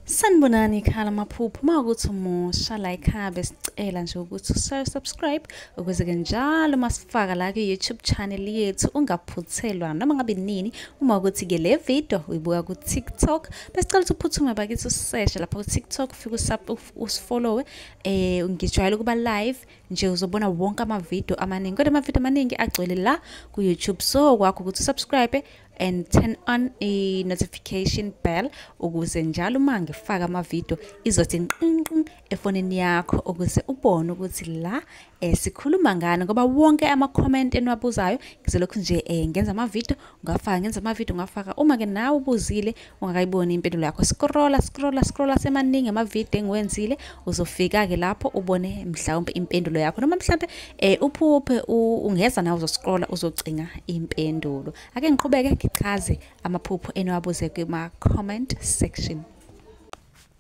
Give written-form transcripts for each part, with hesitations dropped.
Sanibonani ekhaya lamaphupho. Uma ukuthi umusha la ekhaya, besicela nje ukuthi usubscribe ukuze-ke njalo masifaka la kwi-YouTube channel yethu ungaphuthelwa noma ngabe nini. Uma ukuthi-ke le video uyibuka ku-TikTok, besicela ukuthi uphuthume bakithi useshe lapha ku-TikTok, ufike usifollowe. Ngijwayele ukuba live nje, uzobona wonke amavidiyo amaningi, kodwa amavidiyo amaningi agcwele la ku-YouTube. So kwakho ukuthi usubscribe and turn on a notification bell ukuze njalo uma ngifaka amavidiyo izothi nqinqin efonini yakho, ukuze ubone ukuthi la sikhuluma ngani, ngoba wonke ama-comment eniwabuzayo ngizolokhu nje ngenza amavidiyo ngafaka, ngenza amavidiyo ngafaka. Uma-ke nawe ubuzile ungakayiboni impendulo yakho, scrolla scrolla scrolla, semaningi amavidiyo engiwenzile, uzofika-ke lapho ubone mhlawumbe impendulo yakho, noma mhlawumbe uphuphe ungeza nawe uzoscrolla uzocinga impendulo. Ake ngiqhubeke ngichaze amaphupho eniwabuze kuma-comment section.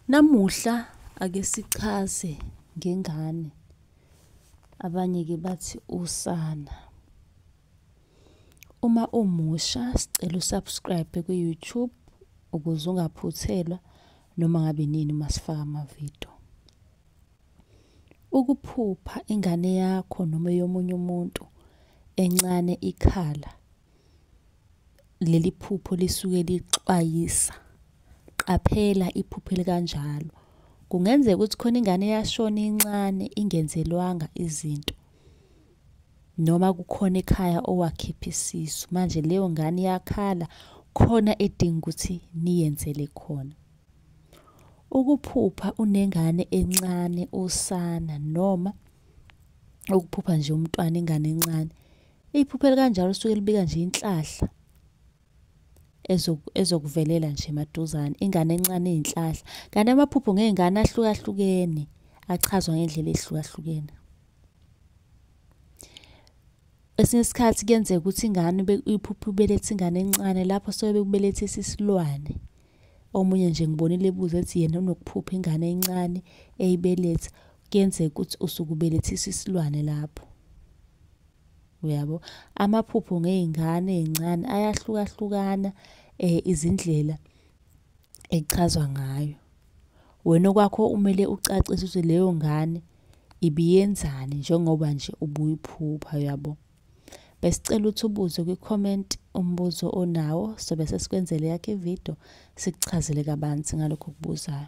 Namuhla ake sichaze ngengane, abanye-ke bathi usana. Uma umusha, sicela usubscribe kwi-YouTube ukuze ungaphuthelwa noma ngabe nini uma sifaka amavidiyo. Ukuphupha ingane yakho noma eyomunye umuntu encane ikhala, leli phupho lisuke lixwayisa. Qaphela iphupho elikanjalo. Kungenzeka ukuthi khona ingane eyashona incane ingenzelwanga izinto, noma kukhona ekhaya owakhipha isisu, manje leyo ngane iyakhala, khona edinga ukuthi niyenzele khona. Ukuphupha unengane encane usana, noma ukuphupha nje umntwana ingane encane, iphupho elikanjalo lisuke libika nje inhlahla ezokuvelela nje maduzane, ingane encane eyinhlahla. Kanti amaphupho ngey'ngane ahlukahlukene, achazwa ngendlela ey'hlukahlukene. Esinye isikhathi kuyenzeka ukuthi ingane iphuphe ubelethe ingane encane, lapho suke bekubelethisa isilwane. Omunye nje ngibonile ebuza ethi yena unokuphupha ingane encane eyibeletha, kuyenzeka ukuthi usuke ubelethisa isilwane lapho. Uyabo? Amaphupho ngey'ngane ey'ncane ayahlukahlukana izindlela echazwa ngayo. Wena okwakho umele ucacise ukuthi leyo ngane ibiyenzani njengoba nje ubuyiphupha, uyabo? Besicela ukuthi ubuze kwi-comment umbuzo onawo, sobe sesikwenzela eyakho ividiyo sikuchazele kabanzi ngalokho okubuzayo.